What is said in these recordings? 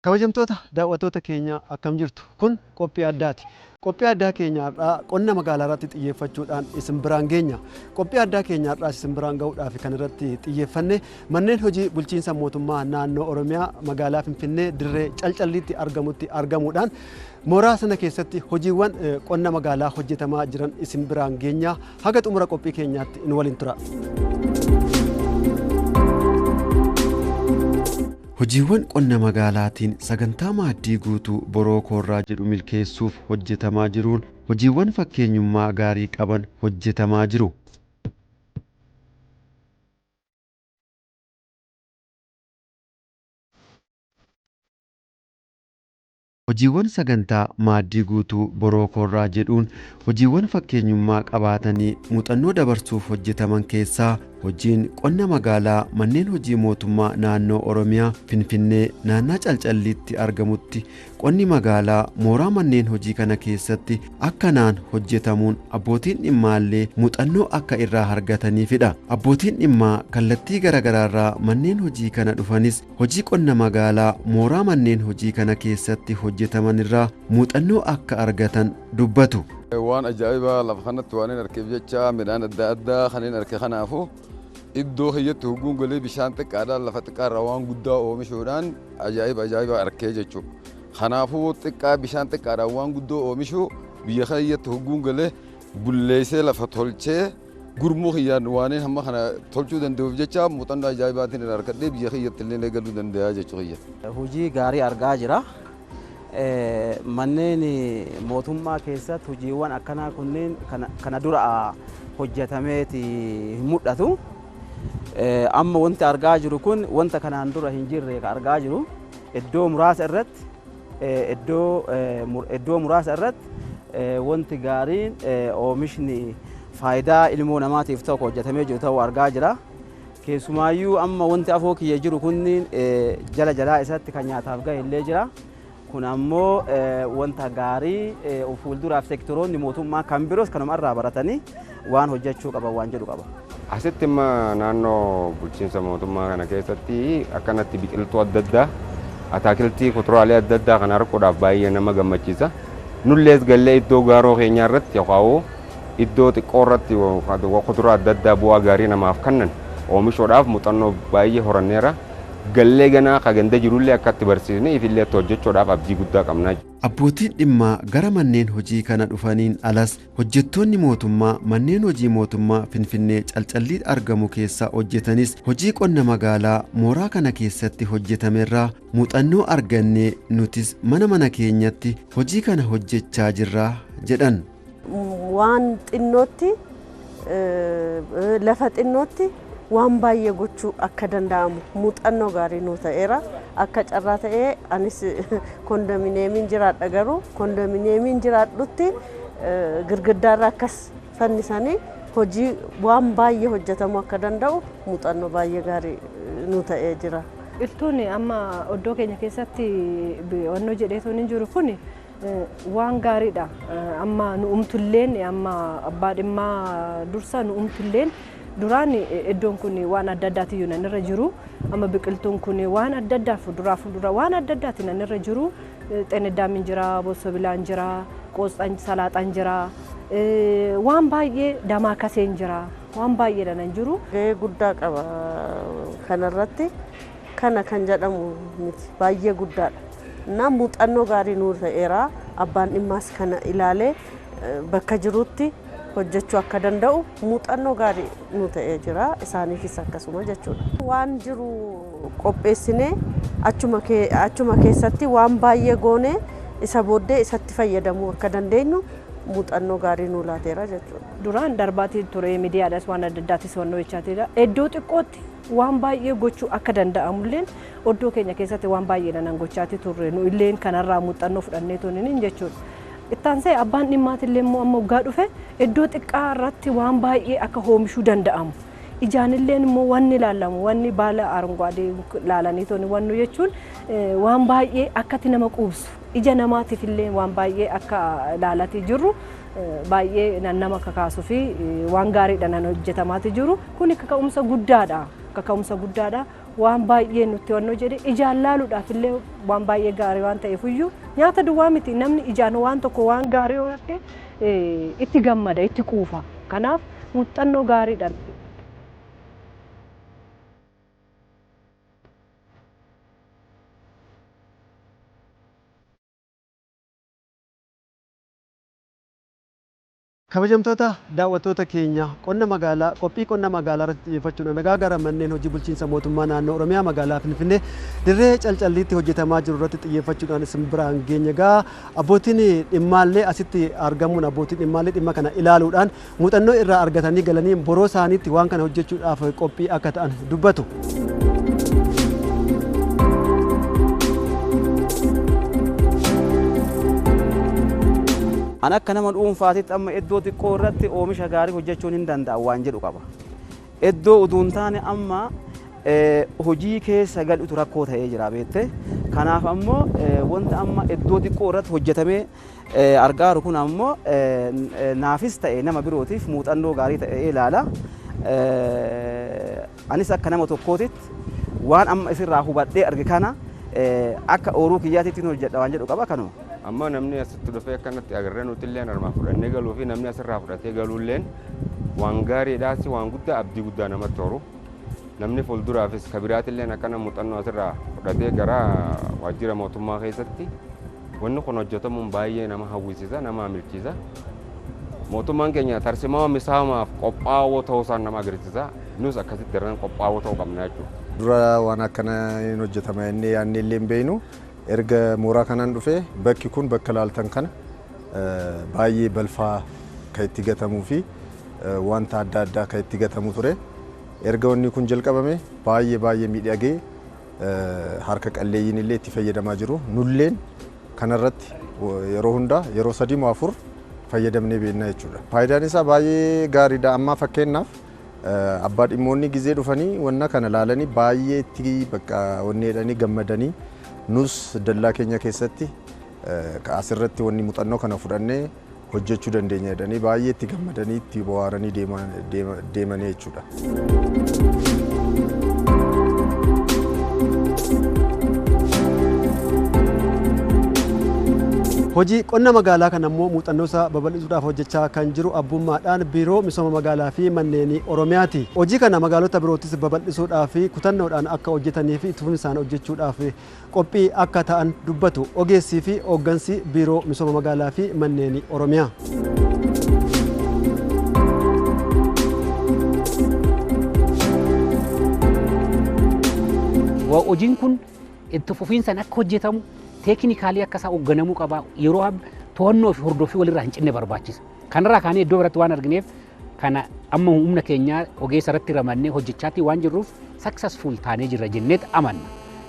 Kabajamtoota daawwattoota keenya, akkam jirtu? Kun qophii addaati. Qophii addaa keenya har'aa qonna magaalaa irratti xiyyeeffachuudhaan isin biraan geenya. Qophii addaa keenya har'aas isin biraan gahuudhaaf kan irratti xiyyeeffanne manneen hojii bulchiinsa mootummaa naannoo Oromiyaa magaalaa Finfinnee dirree Calcalliitti argamutti argamuudhaan mooraa sana keessatti hojiiwwan qonna magaalaa hojjetamaa jiran isin biraan geenya. Haga xumura qophii keenyaatti nu waliin tura. Hojiiwwan qonna magaalaatiin sagantaa maaddii guutuu boroo koorraa jedhu milkeessuuf hojjetamaa jiruun hojiiwwan fakkeenyummaa gaarii qaban hojjetamaa jiru. Hojiiwwan sagantaa maaddii guutuu boroo koorraa jedhuun hojiiwwan fakkeenyummaa qabaatanii muuxannoo dabarsuuf hojjetaman keessaa hojiin qonna magaalaa manneen hojii mootummaa naannoo Oromiyaa Finfinnee naannaa Calcalliitti argamutti qonni magaalaa mooraa manneen hojii kana keessatti akkanaan hojjetamuun abbootiin dhimmaallee muuxannoo akka irraa argataniifidha. Abbootiin dhimmaa kallattii garaagaraarraa manneen hojii kana dhufanis hojii qonna magaalaa mooraa manneen hojii kana keessatti hojjetaman irraa muuxannoo akka argatan dubbatu. Waan ajaa'ibaa lafa kanatti waan hin argeef jecha, midhaan adda addaa kan hin arge. Kanaafu iddoo kiyyatti hogguun galee bishaan xiqqaadhaan lafa xiqqaarraa waan guddaa oomishuudhaan ajaa'iba ajaa'iba arkee jechuudha. Kanaafuu xiqqaa bishaan xiqqaadhaan waan guddoo oomishuu biyya kiyyatti hogguun galee bulleessee lafa tolchee gurmuu kiyyaan waan hamma kana tolchuu danda'uuf jecha muuxannoo ajaa'ibaatiin irraa argadhee biyya kiyyatti illee galuu danda'a jechuu kiyya. Hojii gaarii argaa jira. Manneen mootummaa keessatti hojiiwwan akkanaa kunneen kana dura hojjetameeti hin mul'atu. Amma wanti argaa jiru kun wanta kanaan dura hin jirre ka argaa jiru. Iddoo muraasa irratti wanti gaariin oomishni faayidaa ilmoo namaatiif ta'u hojjetamee jiru ta'uu argaa jira. Keessumaayyuu amma wanti afoo kiyya jiru kunniin jala jalaa isatti kan nyaataaf gahe illee jira. Kun ammoo wanta gaarii fuulduraaf sektoroonni mootummaa kan biroos kanuma irraa baratanii waan hojjechuu qaban waan jedhu qaba. Asitti imma naannoo bulchiinsa mootummaa kana keessatti akkanatti biqiltuu adda addaa, ataakiltii, kuduraalee adda addaa kana arguudhaaf baay'ee nama gammachiisa. Nullees gallee iddoo gaaroo keenyaa irratti yookaan iddoo xiqqoo irratti kuduraa adda addaa bu'aa gaarii namaaf kennan oomishuudhaaf muuxannoo baay'ee horanneera. Gallee ganaa ka ganda jirullee akkatti barsiisnee ifillee itti hojjechuudhaaf abdii guddaa qabna. Abbootiin dhimmaa gara manneen hojii kana dhufaniin alas hojjettoonni mootummaa manneen hojii mootummaa Finfinnee Calcallii argamu keessa hojjetanis hojii qonna magaalaa mooraa kana keessatti hojjetamerraa muuxannoo argannee nutis mana mana keenyatti hojii kana hojjechaa jirra jedhan. Waan xinnootti, lafa xinnootti waan baay'ee gochuu akka danda'amu muuxannoo gaarii nuu ta'eera. Akka carraa ta'ee anis kondominiyeemiin jiraadha, garuu kondominiyeemiin jiraadhutti girgiddaarra akkas fannisanii hojii waan baay'ee hojjetamuu akka danda'u muuxannoo baay'ee gaarii nuu ta'ee jira. Biqiltuun amma iddoo keenya keessatti wannoo jedheetuun hin jiru kun waan gaariidha. Amma nu umtulleen, amma abbaa dhimmaa dursa nu umtulleen, duraan iddoon kun waan adda addaatiyyuu nan irra jiru. Amma biqiltuun kun waan adda addaa fuduraa fuduraa waan adda addaati nan irra jiru. Xeeneddaamiin jira, bosobilaan jira, qoosxaan, salaaxaan jira, waan baay'ee damaa kaseen jira, waan baay'eedha nan jiru. Gahee guddaa qaba kanarratti, kana kan jedhamu miti, baay'ee guddaadha. Innaa muuxannoo gaarii nuu ta'eera. Abbaan dhimmaas kana ilaalee bakka jirutti hojjechuu akka danda'u muuxannoo gaarii nuu ta'ee jira, isaaniifis akkasuma jechuudha. Waan jiru qopheessinee achuma keessatti waan baay'ee goonee isa booddee isatti fayyadamuu akka dandeenyu muuxannoo gaarii nuu laateera jechuudha. Duraan darbaatii ture, miidiyaadhaas waan adda addaatis wannoo jechaatiidha. Iddoo xiqqootti waan baay'ee gochuu akka danda'amulleen iddoo keenya keessatti waan baay'ee nan gochaati turre, nu illeen kanarraa muuxannoo fudhannee tuniin jechuudha. Ittaansee abbaan dhimmaatillee immoo amma waggaa dhufe iddoo xiqqaa irratti waan baay'ee akka oomishuu danda'amu. Ijaanilleen immoo wanni ilaalamu, wanni baala arungaadee ilaalanii toni wannu jechuun waan baay'ee akkatti nama quubsu, ija namaatiif illee waan baay'ee akka ilaalatii jirru baay'ee nama kakaasuu fi waan gaariidha nan hojjetamaati jiru. Kun kaka'umsa guddaadha. Kaka'umsa guddaadha. Waan baay'ee nutti wannoo jedhe ijaan laaluudhaaf illee waan baay'ee gaarii waan ta'eef iyyuu nyaata duwwaa miti, namni ijaan waan tokko waan gaarii yoo arge itti gammada, itti quufa. Kanaaf muuxannoo gaariidha. Kabajamtoota daawwattoota keenya, qonna magaalaa, qophii qonna magaalaa irratti xiyyeeffachuudhaan nagaa gara manneen hojii bulchiinsa mootummaa naannoo Oromiyaa magaalaa Finfinnee dirree Calcalliitti hojjetamaa jiru irratti xiyyeeffachuudhaan isin biraan geenye. Egaa abbootiin dhimmaallee asitti argamuun abbootiin dhimmaallee dhimma kana ilaaluudhaan muuxannoo irraa argatanii galanii boroo isaaniitti waan kana hojjechuudhaaf qophii akka ta'an dubbatu. An akka nama dhuunfaatitti amma iddoo xiqqoo irratti oomisha gaarii hojjechuun hin danda'amu waan jedhu qaba. Iddoo utuu hin taane amma hojii keessa galuutu rakkoo ta'ee jira beekte. Kanaaf ammoo wanta amma iddoo xiqqoo irratti hojjetamee argaaru kun ammoo naafis ta'e nama birootiif muuxannoo gaarii ta'ee ilaala. Anis akka nama tokkootitti waan amma isirraa hubadhee arge kana akka ooruu kiyyaatitti hojjedha waan jedhu qaba kanuma. Amma namni asitti dhufee akkanatti agarree nuti illee harmaa fudhannee galuu fi namni asirraa fudhatee galuulleen waan gaariidhaas, waan guddaa abdii guddaa namatti horu. Namni fuulduraafis kabiraatilleen akkana muuxannoo asirraa fudhatee gara waajjira mootummaa keessatti wanni kun hojjetamuun baay'ee nama hawwisiisa, nama hamilchiisa. Mootummaan keenya tarsimaa misoomaaf qophaa'oo ta'uu isaan nama agarsiisa. Nus akkasitti daran qophaa'oo ta'uu qabna jechuudha. Dura waan akkana hin hojjetama inni yaadne illee hin beeknu. Erga mooraa kanaan dhufee bakki kun bakka laaltan kana baay'ee balfaa kan itti gatamuu fi wanta adda addaa kan itti gatamu ture. Erga wanni kun jalqabame baay'ee baay'ee miidhagee harka qalleeyyiin illee itti fayyadamaa jiru. Nulleen kanarratti yeroo hundaa yeroo 3 moo 4 fayyadamnee beekna jechuudha. Faayidaan isaa baay'ee gaariidha. Amma fakkeenyaaf abbaa dhimmoonni gizee dhufanii wanna kana laalanii baay'ee itti bakka wanni jedhanii gammadanii nus dallaa keenya keessatti asirratti wanni muuxannoo kana fudhannee hojjechuu dandeenya jedhanii baay'ee itti gammadanii itti bohaaranii deemanii jechuudha. Hojii qonna magaalaa kana immoo muuxannoo isaa babal'isuudhaaf hojjechaa kan jiru abbummaadhaan biiroo misooma magaalaa fi manneenii Oromiyaati. Hojii kana magaalota biroottis babal'isuudhaaf fi kutannoodhaan akka hojjetanii fi itti fufinsaan hojjechuudhaaf qophii akka ta'an dubbatu ogeessii fi hooggansi biiroo misooma magaalaa fi manneenii Oromiyaa. Hojiin kun itti fufinsaan akka hojjetamu teeknikaalii akka isaa hoogganamuu qaba. Yeroo to'annoo fi hordoffii walirraa hin cinne barbaachisa. Kanarraa kaanee iddoo biratti waan argineef kana amma humna keenyaa ogeessa irratti ramannee hojjechaatti waan jirruuf successful taanee jirra jenneet amanna.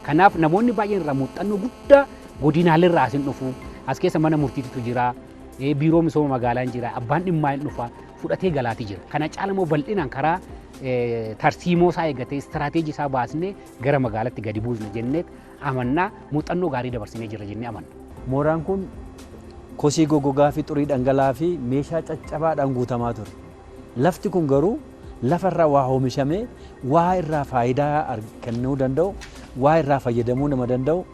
Kanaaf namoonni baay'een irraa muuxannoo guddaa godinaalee irraa asin dhufu. As keessa mana murtiitu jira, biiroo misooma magaalaa jira, abbaan dhimmaa hin dhufa, fudhatee galaati jira. Kana caalamoo bal'inaan karaa tarsiimoo isaa eeggatee istiraateejii isaa baasnee gara magaalaatti gadi buusna jenneet amannaa muuxannoo gaarii dabarsinee jirra jennee amanna. Mooraan kun kosii goggogaa fi xurii dhangala'aa fi meeshaa caccabaadhaan guutamaa ture. Lafti kun garuu lafarraa waa oomishamee waa irraa faayidaa kennuu danda'u, waa irraa fayyadamuu nama danda'u,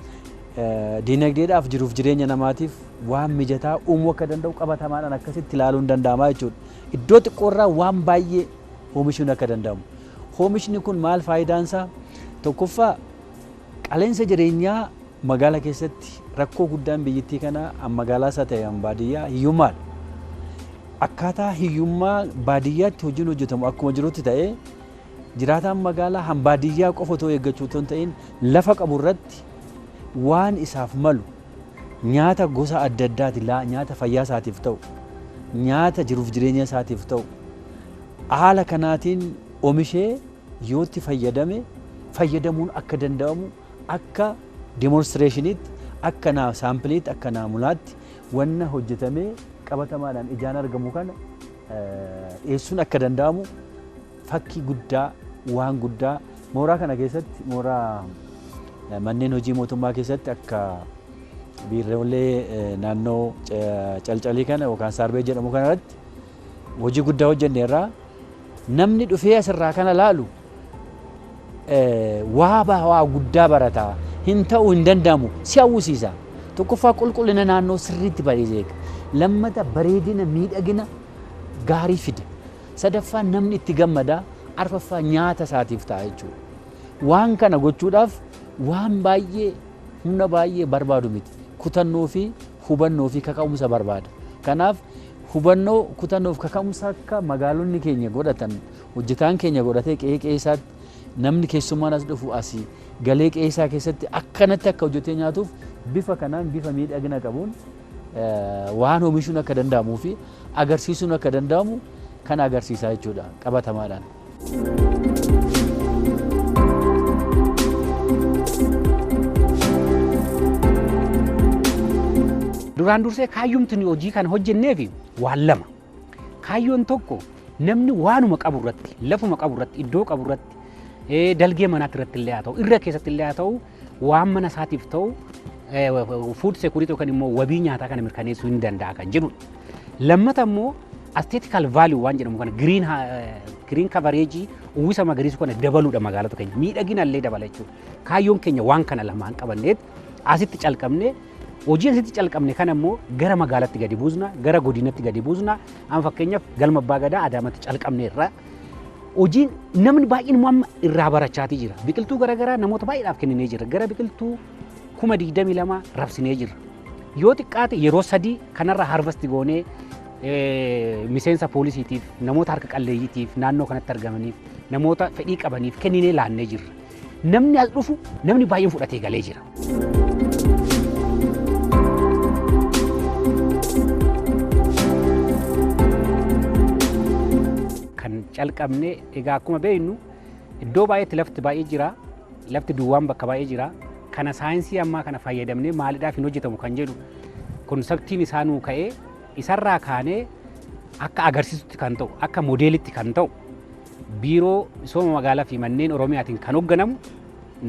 diinagdeedhaaf jiruuf jireenya namaatiif waan mijataa uumuu akka danda'u qabatamaadhaan akkasitti ilaaluun danda'amaa jechuudha. Iddoo xiqqoorraa waan baay'ee oomishuun akka danda'amu. Oomishni kun maal faayidaan isaa? Tokkoffaa qaleensa jireenyaa magaalaa keessatti rakkoo guddaan biyyattii kana magaalaa isaa ta'e baadiyyaa hiyyummaadha. Akkaataa hiyyummaa baadiyyaatti hojiin hojjetamu akkuma jirutti ta'ee jiraataan magaalaa han baadiyyaa qofa otoo eeggachuu otoo hin ta'in lafa qabu irratti waan isaaf malu nyaata gosa adda addaati nyaata fayyaa isaatiif ta'u, nyaata jiruuf jireenya isaatiif ta'u haala kanaatiin oomishee yoo itti fayyadame fayyadamuun akka danda'amu akka demonstreeshiniitti, akka saampiliitti, akka naamunaatti wanna hojjetamee qabatamaadhaan ijaan argamu kana dhiyeessuun akka danda'amu fakkii guddaa waan guddaa mooraa kana keessatti mooraa manneen hojii mootummaa keessatti akka biiroolee naannoo Calcalii kana yookaan Saarbee jedhamu kanarratti hojii guddaa hojjenneerraa namni dhufee asirraa kana laalu Waa waa guddaa barataa hin ta'u hin danda'amu si hawwisiisa. Tokkoffaa qulqullina naannoo sirriitti bareedee, lammata bareedina miidhagina gaarii fida. Sadaffaa namni itti gammada, arfaffaa nyaata isaatiif ta'a jechuudha. Waan kana gochuudhaaf waan baay'ee humna baay'ee barbaadu miti. Kutannoo fi hubannoo fi kaka'umsa barbaada. Kanaaf hubannoo, kutannoo fi kaka'umsa akka magaalonni keenya godhatan, hojjetaan keenya godhatee qe'ee qe'ee isaatti namni keessummaan as dhufu asii galee qe'ee isaa keessatti akkanatti akka hojjetee nyaatuuf bifa kanaan bifa miidhagina qabuun waan oomishuun akka danda'amuu fi agarsiisuun akka danda'amu kan agarsiisaa jechuudha qabatamaadhaan. Duraan dursee kaayyumti nuyi hojii kana hojjenneef waan lama. Kaayyoon tokko namni waanuma qabu irratti, lafuma qabu irratti, iddoo qabu irratti, dalgee manaatti irratti illee haa ta'u, irra keessatti illee haa ta'u, waan mana isaatiif ta'u food security yookaan immoo wabii nyaataa kana mirkaneessuu hin danda'a kan jedhudha. Lammata immoo aesthetical value waan jedhamu kana green coverage uwwisa magariisu kana dabaluudha magaalota keenya miidhagina illee dabala jechuudha. Kaayyoon keenya waan kana lamaan qabanneet asitti calqabne hojii asitti calqabne kana immoo gara magaalatti gadi buusna, gara godinatti gadi buusna. Amma fakkeenyaaf galma Abbaa Gadaa Adaamatti calqabne irra hojiin namni baay'een immoo amma irraa barachaatii jira. Biqiltuu garaagaraa namoota baay'eedhaaf kenninee jira. Gara biqiltuu 22,000 rabsinee jira. Yoo xiqqaate yeroo 3 kanarra harvesti goonee miseensa poolisiitiif, namoota harka qalleeyyiitiif, naannoo kanatti argamaniif, namoota fedhii qabaniif kenninee laannee jirra. Namni as dhufu namni baay'een fudhatee galee jira. Kan calqabne egaa akkuma beeknu iddoo baay'eetti lafti baay'ee jira, lafti duwwaan bakka baay'ee jira. Kana saayinsii ammaa kana fayyadamnee maaliidhaaf hin hojjetamu kan jedhu konseptiin isaa nuu ka'ee isarraa kaanee akka agarsiisutti kan ta'u, akka moodeelitti kan ta'u biiroo misooma magaalaa fi manneen Oromiyaatiin kan hoogganamu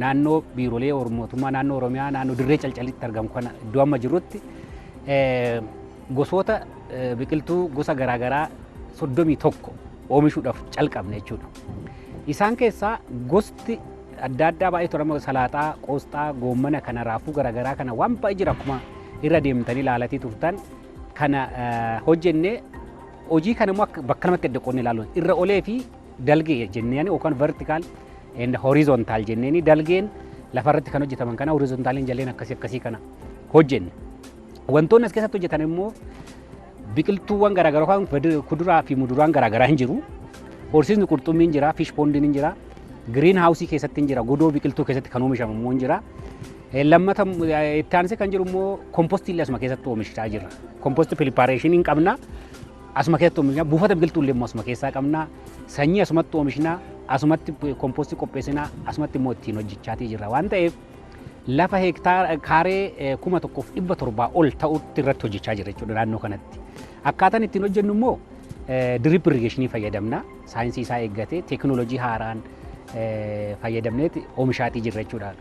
naannoo biiroolee mootummaa naannoo Oromiyaa naannoo dirree Calcalitti argamu kana iddoo amma jirrutti gosoota biqiltuu gosa garaagaraa 31 oomishuudhaaf calqabne jechuudha. Isaan keessaa gosti adda addaa baay'ee torama salaaxaa, qoosxaa, goommana kana raafuu garaagaraa kana waan baay'ee jira akkuma irra deemtanii ilaalatii turtan kana hojjenne hojii kana immoo bakka lamatti adda qoodnee ilaalu irra olee fi dalgee jenneen yookaan vertical and horizontal jenneeni dalgeen lafarratti kan hojjetaman kana horizontaaliin jalleen akkasii akkasii kana hojjenne. Wantoonni as keessatti hojjetan immoo biqiltuuwwan garaagaraa yookaan kuduraa fi muduraan garaagaraa hin jiru. Horsiisni qurxummiin jira, fish pondiin hin jira, green house keessatti hin jira, godoo biqiltuu keessatti kan oomishamu immoo hin jira. Lammata itti aansee kan jiru immoo kompostii illee asuma keessatti oomishaa jirra. Kompostii preparation hin qabna. Asuma keessatti oomishna. Buufata biqiltuu illee immoo asuma keessaa qabna. Sanyii asumatti oomishna. Asumatti kompostii qopheessina. Asumatti immoo ittiin hojjechaatii jirra waan ta'eef lafa hektaara kaaree 1700 ol ta'utti irratti hojjechaa jirra jechuudha naannoo kanatti. Akkaataan ittiin hojjennu immoo drip irrigation fayyadamna. Saayinsii isaa eeggatee teekinooloojii haaraan fayyadamneeti oomishaatii jirra jechuudha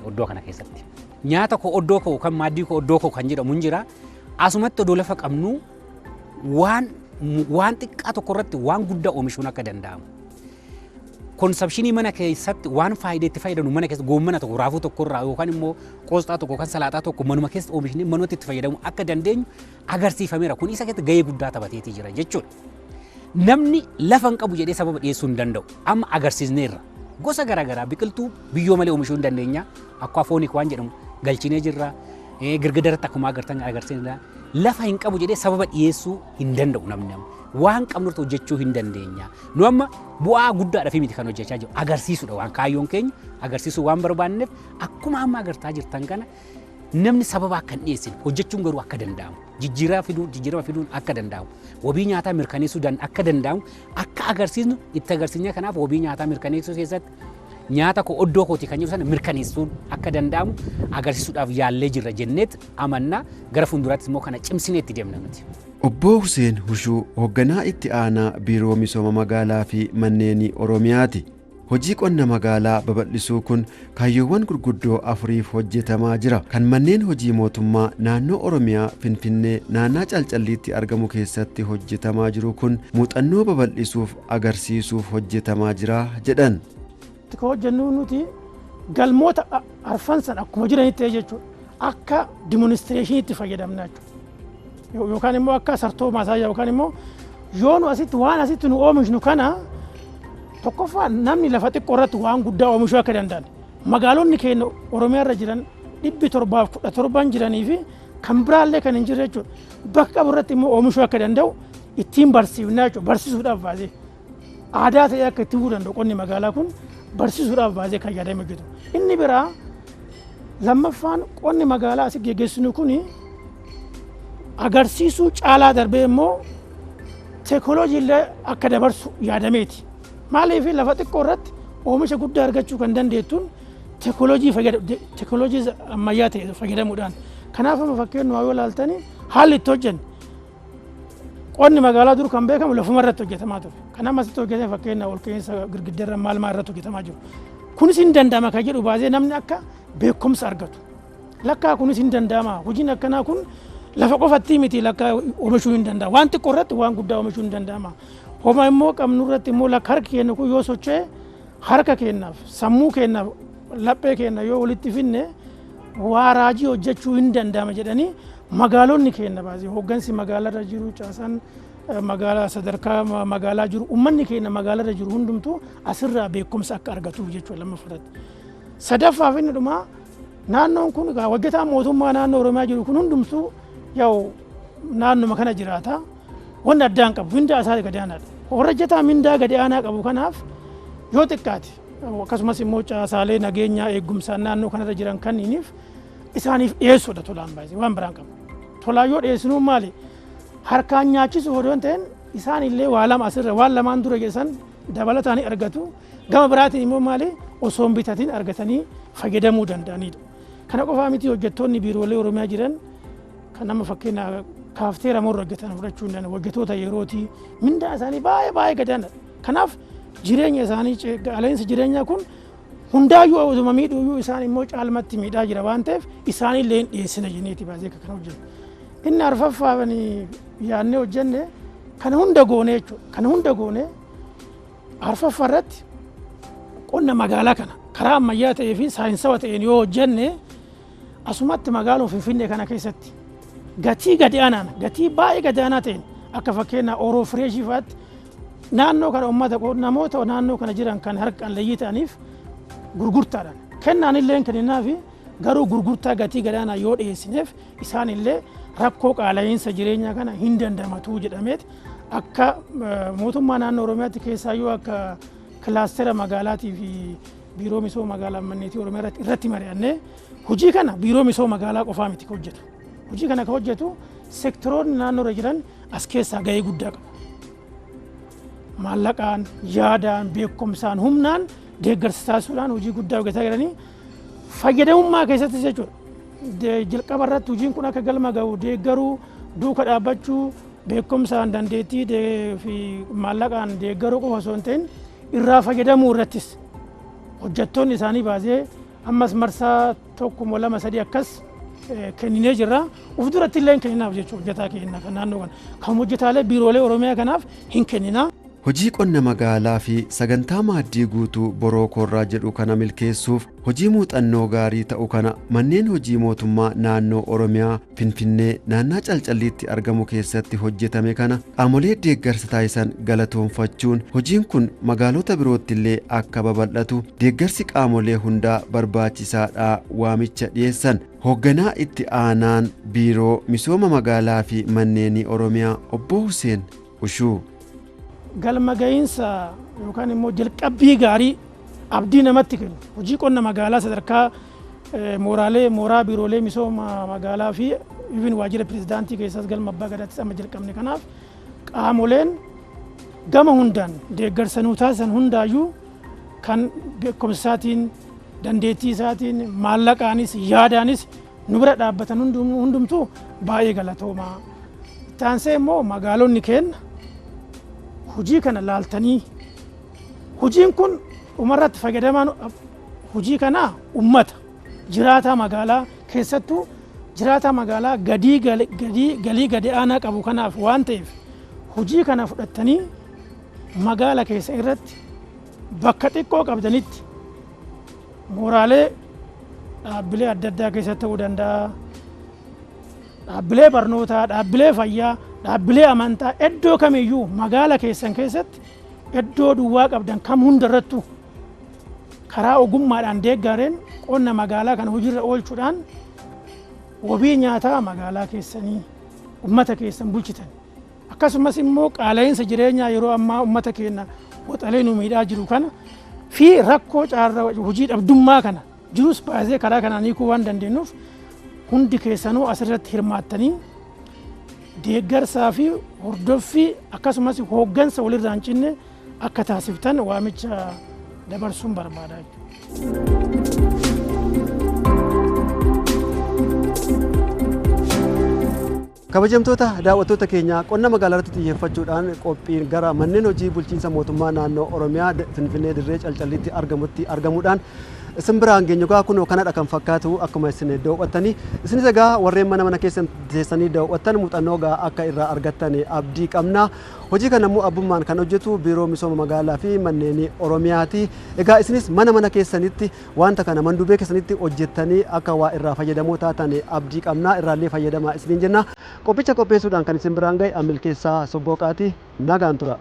iddoo kana keessatti. Nyaata koo oddoo koo kan maaddii koo oddoo koo kan jedhamu hin jira. Asumatti odoo lafa qabnu waan xiqqaa tokko irratti waan guddaa oomishuun akka danda'amu. Konsepshinii mana keessatti waan faayidaa itti fayyadamnu mana keessa goommana tokko raafuu tokko irraa yookaan immoo qoosxaa tokko kan salaaxaa tokko manuma keessa oomishnee manumatti itti fayyadamu akka dandeenyu agarsiifameera. Kun isa keessatti gahee guddaa taphateetii jira jechuudha. Namni lafa hin qabu jedhee sababa dhiyeessuu hin danda'u. Amma agarsiisneerra. Gosa garaagaraa biqiltuu biyyoo malee oomishuu hin dandeenya. Aquaponic waan jedhamu galchinee jirra. Girgidarratti akkuma agartan agarsiisneerra. Lafa hin qabu jedhee sababa dhiyeessuu hin danda'u namni amma. Waan qabnu irratti hojjechuu hin dandeenya. Nu amma bu'aa guddaadhaaf miti kan hojjechaa jiru. Agarsiisuudha waan kaayyoon keenya agarsiisuu waan barbaanneef akkuma amma agartaa jirtan kana namni sababa akka hin dhiyeessine hojjechuun garuu akka danda'amu. Jijjiirama fiduun akka danda'amu. Wabii nyaataa mirkaneessuu akka danda'amu akka agarsiisnu itti agarsiisne kanaaf wabii nyaataa mirkaneessuu keessatti nyaata koo oddoo kooti kan jedhu sana mirkaneessuun akka danda'amu agarsiisuudhaaf yaallee jirra jenneet amanna gara fuulduraattis immoo kana cimsinee itti deemna nuti. Obbo Hussein Hushuu hoogganaa itti aanaa Biiroo Misooma Magaalaa fi Manneenii Oromiyaati. Hojii qonna magaalaa babal'isuu kun kaayyoowwan gurguddoo afuriif hojjetamaa jira. Kan manneen hojii mootummaa naannoo Oromiyaa Finfinnee naannaa Calcalliitti argamu keessatti hojjetamaa jiru kun muuxannoo babal'isuuf agarsiisuuf hojjetamaa jira jedhan. Asitti kan hojjennu nuti galmoota arfan san akkuma jiranitti ta'e jechuudha. Akka demonstrationitti fayyadamna jechuudha. Yookaan immoo akka sartoo maasaayyaa yookaan immoo yoo nu asitti waan asitti nu oomishnu kana, tokkoffaa namni lafa xiqqoo irratti waan guddaa oomishuu akka danda'an, magaalonni keenya Oromiyaa irra jiran 717 jiranii fi kan biraallee kan hin jirre jechuudha. Bakka qabu irratti immoo oomishuu akka danda'u ittiin barsiifnaa jechuudha. Barsiisuudhaaf baasee aadaa ta'ee akka itti fufuu danda'u qonni magaalaa kun barsiisuudhaaf baasee kan yaadame hojjetu. Inni biraa lammaffaan, qonni magaalaa asii geggeessinu kun agarsiisuu caalaa darbee immoo teekinooloojii illee akka dabarsu yaadameeti. Maaliif? Lafa xiqqoo irratti oomisha guddaa argachuu kan dandeettuun teekinooloojii ammayyaa ta'e fayyadamuudhaan. Kanaaf amma fakkeenyaaf yoo ilaaltani, haalli itti hojjenne, qonni magaalaa dur kan beekamu lafuma irratti hojjetamaa ture. Kan amma asitti hojjetame fakkeenyaaf ol ka'iinsa girgiddarra maal maal irratti hojjetamaa jiru. Kunis hin danda'ama kan jedhu baasee namni akka beekumsa argatu. Lakkaa kunis hin danda'ama. Hojiin akkanaa kun lafa qofatti miti, lakkaa oomishuu hin danda'ama. Waan xiqqoo irratti waan guddaa oomishuu hin danda'ama. Homa immoo qabnu irratti immoo lakka harki keenya kun yoo socho'e, harka keenyaaf, sammuu keenyaaf, laphee keenya yoo walitti finne waa raajii hojjechuu hin danda'ama jedhanii magaalonni keenya baasee, hooggansi magaalarra jiru, caasaan magaalaa sadarkaa magaalaa jiru, uummanni keenya magaalarra jiru hundumtuu asirraa beekumsa akka argatuuf jechuudha lammaffaarratti. Sadaffaaf inni dhumaa, naannoon kun hojjetaan mootummaa naannoo Oromiyaa jiru kun hundumtuu yaa'u naannuma kana jiraata. Wanni addaan qabu mindaa isaa gadi aanaadha. Warra hojjetaa mindaa gadi aanaa qabu kanaaf yoo xiqqaate, akkasumas immoo caasaalee nageenyaa eegumsaan naannoo kanarra jiran kanniiniif isaaniif dhiyeessuudha tolaan baay'ee waan biraan qabu. Tolaan yoo dhiyeessinuu maali? Harkaan nyaachisuuf odoo hin ta'in, isaan illee waa lama asirra waan lamaan dura geessan dabalataan argatu. Gama biraatiin immoo maali? Osoo hin bitatin argatanii fayyadamuu danda'anidha. Kana qofaa miti, hojjettoonni biiroolee Oromiyaa jiran kan nama fakkeenya kaafteera morra hojjetan fudhachuu hin danda'u. Hojjettoota yerootii mindaa isaanii baay'ee baay'ee gadaanadha. Kanaaf jireenya isaanii, qaala'insi jireenyaa kun hundaayyuu osuma miidhuyyuu isaan immoo caalmatti miidhaa jira waan ta'eef, isaanillee hin dhiyeessina jenneeti baasee akka kana hojjennu. Inni arfaffaan yaadnee hojjenne, kana hunda goone jechuudha. Kana hunda goone, arfaffaa irratti qonna magaalaa kana karaa ammayyaa ta'ee fi saayinsawa ta'een yoo hojjenne, asumatti magaaluma Finfinnee kana keessatti gatii gadi aanaan, gatii baay'ee gadi aanaa ta'een, akka fakkeenyaa Oroo Fireeshii fa'aatti naannoo kana uummata, namoota naannoo kana jiran kan harka qalleeyyii ta'aniif gurgurtaadhaan kennaan illee kenninaa fi garuu gurgurtaa gatii gadaanaa yoo dhiyeessineef, isaan illee rakkoo qaala'iinsa jireenyaa kana hin dandamatu jedhameet akka mootummaa naannoo Oromiyaatti, keessaayyuu akka kilaastera magaalaatii fi biiroo misooma magaalaa manneetii Oromiyaa irratti mari'annee, hojii kana biiroo misooma magaalaa qofaa miti ka hojjetu. Hojii kana ka hojjetu sektoroonni naannoo irra jiran as keessaa gahee guddaa qabu. Maallaqaan, yaadaan, beekumsaan, humnaan deeggarsa taasisuudhaan hojii guddaa hojjetaa jiranii fayyadamummaa keessattis jechuudha. Jalqaba irratti hojiin kun akka galma gahu deeggaruu, duuka dhaabbachuu, beekumsaan, dandeettii fi maallaqaan deeggaruu qofa osoo hin ta'in, irraa fayyadamuu irrattis hojjettoonni isaanii baasee ammas marsaa tokko, lama, sadii akkas kenninee jirra. Uf duratti illee hin kenninaaf jechuudha hojjetaa keenya kan naannoo kana. Kan hojjetaalee biiroolee Oromiyaa kanaaf hin kenninaa. Hojii qonna magaalaa fi sagantaa maaddii guutuu boroo korraa jedhu kana milkeessuuf hojii muuxannoo gaarii ta'u kana manneen hojii mootummaa naannoo Oromiyaa Finfinnee naannaa Calcalliitti argamu keessatti hojjetame kana qaamolee deeggarsa taasisan galatoonfachuun, hojiin kun magaalota birootti illee akka babal'atu deeggarsi qaamolee hundaa barbaachisaadha waamicha dhiyeessan. Hoogganaa itti aanaan biiroo misooma magaalaa fi manneenii Oromiyaa obbo Hussein Ushuu. Galma ga'iinsa yookaan immoo jalqabbii gaarii abdii namatti kennu hojii qonna magaalaa sadarkaa mooraalee mooraa biiroolee misooma magaalaa fi even waajjira pirezidaantii keessaas, galma abbaa gadaattis amma jalqabne kanaaf, qaamoleen gama hundaan deeggarsa nuu taasisan hundaayyuu, kan beekumsa isaatiin, dandeettii isaatiin, maallaqaanis, yaadaanis nu bira dhaabbatan hundumtuu baay'ee galatoomaa. Itti immoo magaalonni keenya hojii kana laaltanii, hojiin kun dhumarratti fayyadamaan hojii kanaa ummata jiraataa magaalaa, keessattuu jiraataa magaalaa gadii galii gadi aanaa qabu kanaaf waan ta'eef, hojii kana fudhattanii magaala keessa irratti bakka xiqqoo qabdanitti Mooraalee dhaabbilee adda addaa keessatti ta'uu danda'a. Dhaabbilee barnootaa, dhaabbilee fayyaa, dhaabbilee amantaa, iddoo kamiyyuu magaala keessan keessatti iddoo duwwaa qabdan kam hundarrattu karaa ogummaadhaan deeggareen qonna magaalaa kana hojiirra oolchuudhaan wabii nyaataa magaalaa keessanii ummata keessan bulchitan. Akkasumas immoo qaala'insa jireenyaa yeroo ammaa ummata keenya waxalee nu miidhaa jiru kana fi rakkoo caarraa hojii dhabdummaa kana jirus baasee karaa kanaan hiikuu waan dandeenyuuf, hundi keessanuu asirratti hirmaattanii deeggarsaa fi hordoffii akkasumas hooggansa walirraa hin cinne akka taasiftan waamicha dabarsuun barbaada jechuudha. Kabajamtoota daawwattoota keenya, qonna magaalaa irratti xiyyeeffachuudhaan qophiin gara manneen hojii bulchiinsa mootummaa naannoo Oromiyaa Finfinnee dirree Calcalliitti argamutti argamuudhaan isin biraan geenyu egaa kunoo kanadha kan fakkaatu. Akkuma isin daawwattanii, isinis egaa warreen mana mana keessan teessanii daawwattan muuxannoo egaa akka irraa argattan abdii qabna. Hojii kana immoo abbummaan kan hojjetu Biiroo Misooma Magaalaa fi Manneen Oromiyaati. Egaa isinis mana mana keessanitti wanta kana mandubee keessanitti hojjettanii akka waa irraa fayyadamoo taatan abdii qabna, irraallee fayyadamaa isiniin jenna. Qophicha qopheessuudhaan kan isin biraan gahe Amilkeessaa Sobbooqaati. Nagaan tura.